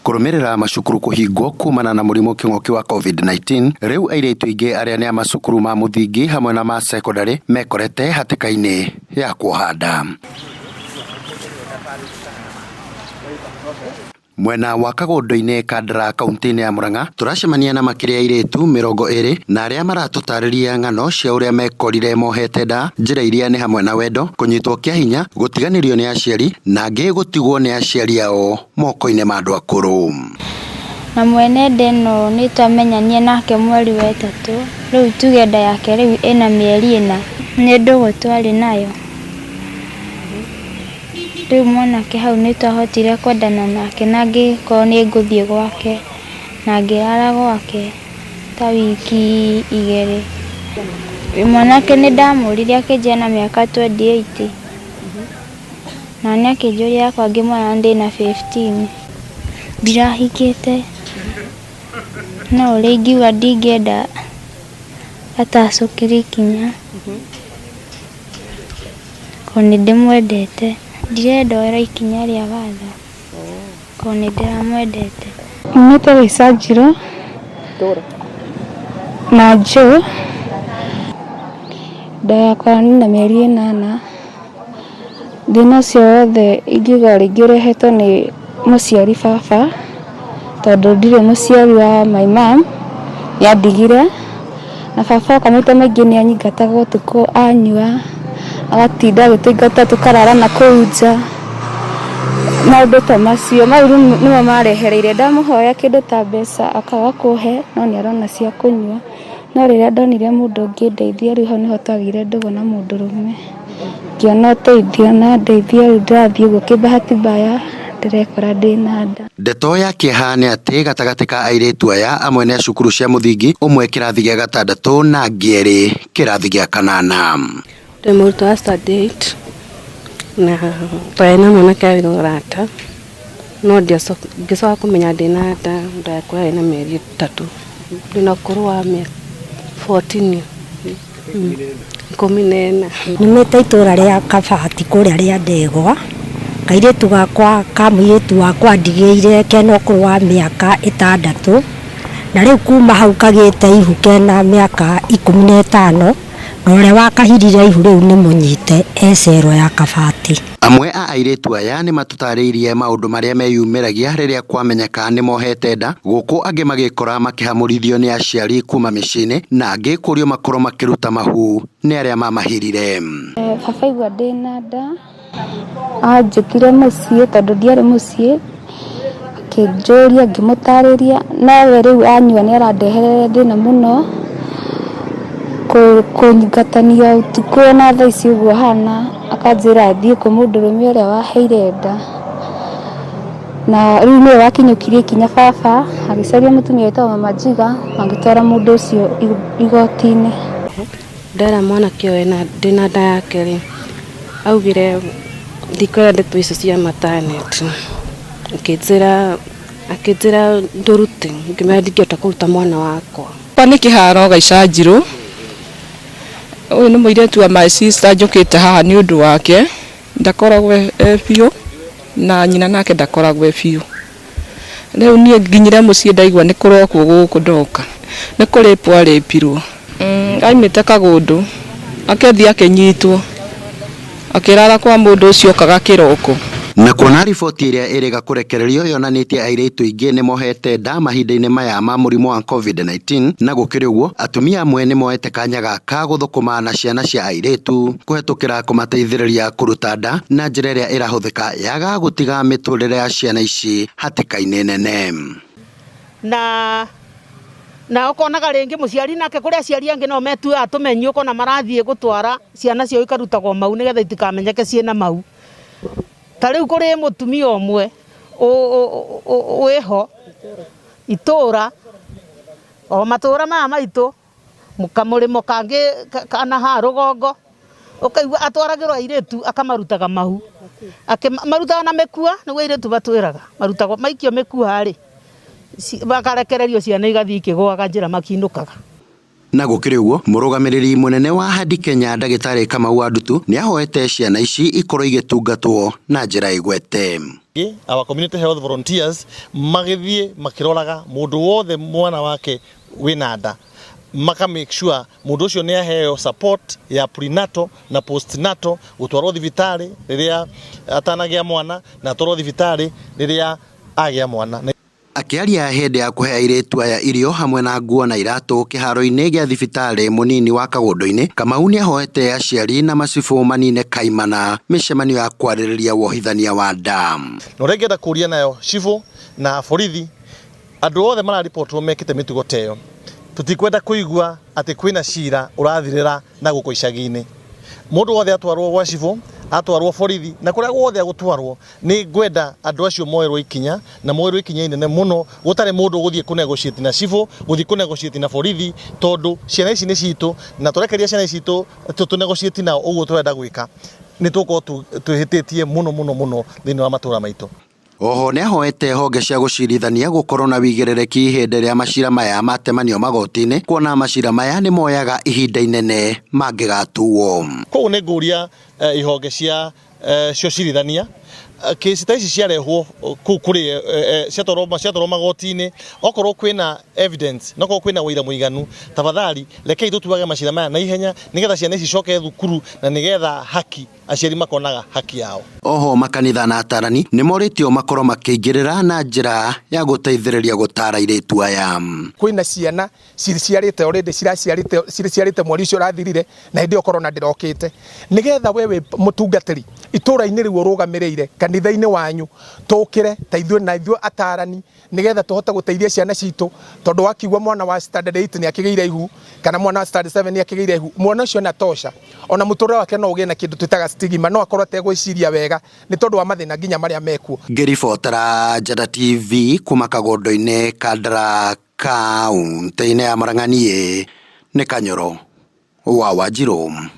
Kũrũmĩrĩra macukuru kũhingwo kumana na mũrimũ kĩng'ũki wa Covid-19, rĩu airĩtu aingĩ arĩa nĩ a macukuru ma mũthingi hamwe na ma cekondarĩ mekorete hatĩka-inĩ ya kuoha nda. Mwena wa Kagũndũ-inĩ Kandara kaunti-inĩ ya Murang'a tũracemania na makĩria airĩtu 20 na arĩa maratũtarĩria ng'ano cia ũrĩa mekorire mohete nda, njĩra iria nĩ hamwe na wendo, kũnyitwo kĩa hinya, gũtiganĩrio nĩ aciari na angĩ gũtigwo nĩ aciari ao moko-inĩ ma andũ akũrũ. Na mwene nda ĩno nĩ twamenyanire nake mweri wa ĩtatũ, rĩu tuge nda yake rĩu ĩna mĩeri 4, nĩ ndũgũ twarĩ nayo. Rĩu mwanake hau nĩ twahotire kwendana nake na ngĩkorwo nĩ ngũthiĩ gwake na ngĩrara gwake ta wiki 2. Mwanake nĩ ndamũririe akĩnjĩra ena mĩaka 28 na niĩ akĩnjũria yakwa ngĩmwĩra ndĩna 15. Ndirahikĩte no ũrĩa ingiuga ndingĩenda atacũkire ikinya tondũ nĩ ndĩmwendete. Ndirenda oerwo ikinya rĩa watho tondũ nĩ ndĩramwendete. Nyumĩte Gĩcanjirũ na Joe, nda yakwa ĩna mĩeri 8. Thĩna ũcio wothe ingiuga rĩngĩ ũrehetwo nĩ mũciari baba, tondũ ndirĩ mũciari wa my mum, nĩ andigire, na baba oka maita maingĩ nĩ anyingataga ũtukũ anyua, agatinda agĩtũingata tũkarara nakũu nja, maũndũ ta macio, mau rĩu nĩmo marehereire, ndamũhoya kĩndũ ta mbeca akaga kũhe, no nĩ arona cia kũnyua, no rĩrĩa ndonire mũndũ ũngĩndeithia rĩu hau nĩho twagĩire ndũgũ na mũndũrũme, ngĩona ũteithio na andeithia rĩu ndĩrathiĩ ũguo kĩ bahati mbaya ndĩrekora ndĩna nda. Ndeto ya kĩeha nĩ atĩ gatagatĩ ka airĩtu aya amwe nĩ a cukuru cia mũthingi, ũmwe kĩrathi gĩa gatandatũ na angĩ erĩ kĩrathi gĩa kanana. Ndĩ mũrutwo wa standard 8 na twarĩ na mwanake warĩ mũrata no ngĩcoka kũmenya ndĩna nda, nda yakwa yarĩ na mĩeri 3, ndĩna ũkũrũ wa mĩaka 14, 14. Nyumĩte itũra rĩa Kabati kũrĩa rĩa Ndegwa, kairĩtu gakwa ka mũirĩtu wakwa andigĩire kena ũkũrũ wa mĩaka 6, na rĩu kuma hau kagĩte ihu kena mĩaka 15, na ũrĩa wakahirire ihu rĩu nĩ mũnyite e cero ya Kabati. Amwe a airĩtu aya nĩ matũtarĩirie maũndũ marĩa meyumĩragia rĩrĩa kwamenyeka nĩ mohete nda, gũkũ angĩ magĩkora makĩhamũrithio nĩ aciari kuma mĩciĩ-inĩ na angĩ kũrio makorwo makĩruta mahu nĩ arĩa mamahirire. Baba aigua ndĩna nda, anjĩtire mũciĩ tondũ ndiarĩ mũciĩ, akĩnjũria ngĩmũtarĩria, nowe rĩu anyua nĩ arandeherera thĩna mũno, kũnyingatania ũtukũ ona thaa ici ũguo hana, akanjĩra thiĩ kwĩ mũndũrũme ũrĩa waheire nda, na rĩu nĩwe wakinyũkirie ikinya baba, agĩcaria mũtumia wĩtagwo Mama Njiga, agĩtwara mũndũ ũcio igoti-inĩ. Ndera mwanake ũyũ ndĩna nda yake rĩ, augire ndikwenda ndeto icio cia maternity, akĩnjĩra ndũrute, ngĩmwĩra ndingĩhota kũruta mwana wakwa. Kwa nĩ kĩharo Gaicanjirũ, ũyũ nĩ mũirĩtu wa my sister njũkĩte haha nĩ ũndũ wake, ndakoragwo e biũ na nyina nake ndakoragwo e biũ. Rĩu niĩ nginyire mũciĩ ndaigua nĩ kũrokwo gũkũ ndoka, nĩ kũrĩpwo arĩpirwo. Aimĩte Kagũndũ, akĩthiĩ akĩnyitwo, akĩrara kwa mũndũ ũcio okaga kĩroko. Na kuona riboti ĩrĩa ĩrĩga kũrekererio yonanĩtie airĩtu aingĩ nĩ mohete nda mahinda-inĩ maya ma mũrimũ wa Covid-19, na gũkĩrĩ ũguo atumia amwe nĩ moete kanya gaka gũthũkũma na ciana cia airĩtu kũhetũkĩra kũmateithĩrĩria kũruta nda na njĩra ĩrĩa ĩrahũthĩka yaga gũtiga mĩtũrĩre ya ciana ici hatĩka-inĩ nene. Na ũkonaga rĩngĩ mũciari nake kũrĩ aciari angĩ nao metuaga tũmenyi ũkona marathiĩ gũtwara ciana ciao ikarutagwo mau nĩgetha itikamenyeke ciĩna mau. Ta rĩu kũrĩ mũtumia ũmwe wĩho itũra o matũra maya maitũ kamũrĩmo kangĩ kana haha rũgongo ũkaigua atwaragĩrwo airĩtu akamarutaga mahu, marutaga na mĩkua nĩguo airĩtu matwĩraga marutagwo maikio mĩkua rĩ makarekererio ciana igathiĩ ikĩgũaga njĩra makinũkaga. Na gũkĩrĩ ũguo, mũrũgamĩrĩri mũnene wa Ahadi Kenya ndagĩtarĩ Kamau wa Ndutu nĩ ahoete ciana ici ikorwo igĩtungatwo na njĩra ĩgwete. Our community health volunteers magĩthiĩ makĩroraga mũndũ wothe mwana wake wĩna nda, maka make sure mũndũ ũcio nĩ aheo support ya prenatal na postnatal, gũtwarwo thibitarĩ rĩrĩa atanagĩa mwana na atwarwo thibitarĩ rĩrĩa agĩa mwana. Akĩaria hĩndĩ ya kũhe airĩtu aya irio hamwe na nguo na iratũ kĩharo-inĩ gĩa thibitarĩ mũnini wa Kagũndũ-inĩ, Kamau nĩahoete aciari na macibũ manine kaimana mĩcemanio ya kwarĩrĩria wohithania wa nda. Na ũrĩa ingĩenda kũria nayo cibũ na borithi, andũ othe mararibotwo mekĩte mĩtugo ta ĩyo, tũtikwenda kũigua atĩ kwĩna cira ũrathirĩra na gũkũ icagi-inĩ. Mũndũ wothe atwarwo gwa cibũ, atwarwo borithi na kũrĩa guothe agũtwarwo, nĩ ngwenda andũ acio moerwo ikinya, na moerwo ikinya inene mũno, gũtarĩ mũndũ ũgũthiĩ kũ negotiate na cibũ, gũthiĩ kũ negotiate na borithi, tondũ ciana ici nĩ citũ, na tũrekereria ciana ici citũ tũ negotiate nao ũguo tũrenda gwĩka, nĩ tũgũkorwo twĩhĩtĩtie mũno mũno mũno thĩinĩ wa matũra maitũ. Oho nĩahoete honge cia gũcirithania gũkorwo na wĩigĩrĩrĩki hĩndĩ ĩrĩa macira maya matemanio magoti-inĩ, kuona macira maya nĩ moyaga ihinda inene mangĩgatuo. Koguo nĩ ngũria ihonge cia ciocirithania, kesi ta ici ciarehwo kũu kũrĩ ciatwarwo magoti-inĩ, okorwo kwĩna evidence na okorwo kwĩna ũira mũiganu, tafadhali rekei tũtuage macira maya na ihenya, nĩgetha ciana ici icoke thukuru na nĩgetha haki aciari makonaga haki yao. Oho makanitha na atarani nĩ morĩtio makorwo makĩingĩrĩra na njĩra ya gũteithĩrĩria gũtara airĩtu aya. Kwĩna ciana ciciarĩte already, ciraciarĩte, ciciarĩte mweri ũcio ũrathirire, na hĩndĩ ĩyo corona ndĩrokĩte. Nĩgetha we wĩ mũtungatĩri itũra-inĩ rĩu ũrũgamĩrĩire, kanitha-inĩ wanyu, tũkĩre ta ithuĩ na ithuĩ atarani, nĩgetha tũhote gũteithia ciana citũ, tondũ wakiugua mwana wa standard 8 nĩ akĩgĩire ihu, kana mwana wa standard 7 nĩ akĩgĩire ihu, mwana ũcio natosha ona mũtũrĩre wake no ũgĩe na kĩndũ twĩtaga stigma, no akorwo ategwĩciria wega nĩ tondũ wa mathĩna nginya marĩa mekuo. Ngĩribotera Njata TV kuma Kagũndũ-inĩ Kandara, kaũntĩ-inĩ ya Murang'a, niĩ nĩ Kanyoro wa Wanjirũ.